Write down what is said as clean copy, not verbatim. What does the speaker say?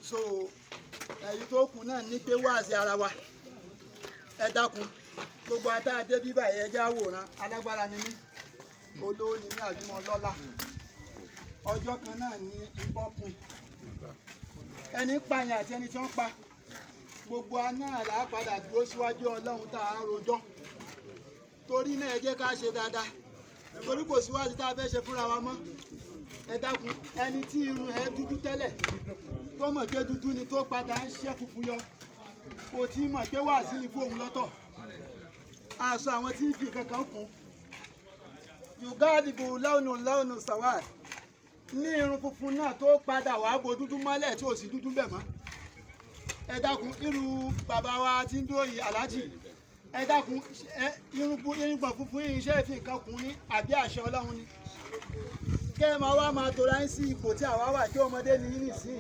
So èyí tó kù náà ní pé wáàsí ara wa, ẹ dákun, gbogbo atáadé bíbà ẹ jẹ́ àwòrán. Alágbára ni mí, olówó ni mí, àbímọ lọ́lá. Ọjọ́ kan náà ní ìbọn pin ẹni pààyàn àti ẹni tí wọ́n pa, gbogbo aná là á padà dúró síwájú Ọlọ́run tá a rojọ́. Torí náà, ẹ jẹ́ ká ṣe dáadáa, torí kò síwájú tá a fẹ́ ṣe fúnra wa mọ́. Ẹ dákun, ẹni tí irun ẹ dúdú tẹ́lẹ̀, tó mọ̀ pé dúdú ni, tó padà ń ṣẹ́ funfun yọ, kò tí mọ̀ pé wàásù ní fóun lọ́tọ̀. Aṣọ àwọn tí ń fi kankan kún yugadibu lọ́nù lọ́nù sawad ní irun funfun náà tó padà wàá bo dúdú mọ́lẹ̀ tí ò sí dúdú bẹ̀ mọ́. Ẹ dákun, irú bàbá wa tí ń dúró yìí, aláàjì, ẹ dákun, ẹ irùngbọ̀n funfun yìí, iṣẹ́ fi nǹkan kún ní àbí àṣẹ Ọlọ́run ni? Kẹ́ ẹ máa wá máa tora ń sí ipò tí àwa wà kí ọmọdé ní yín nìsín.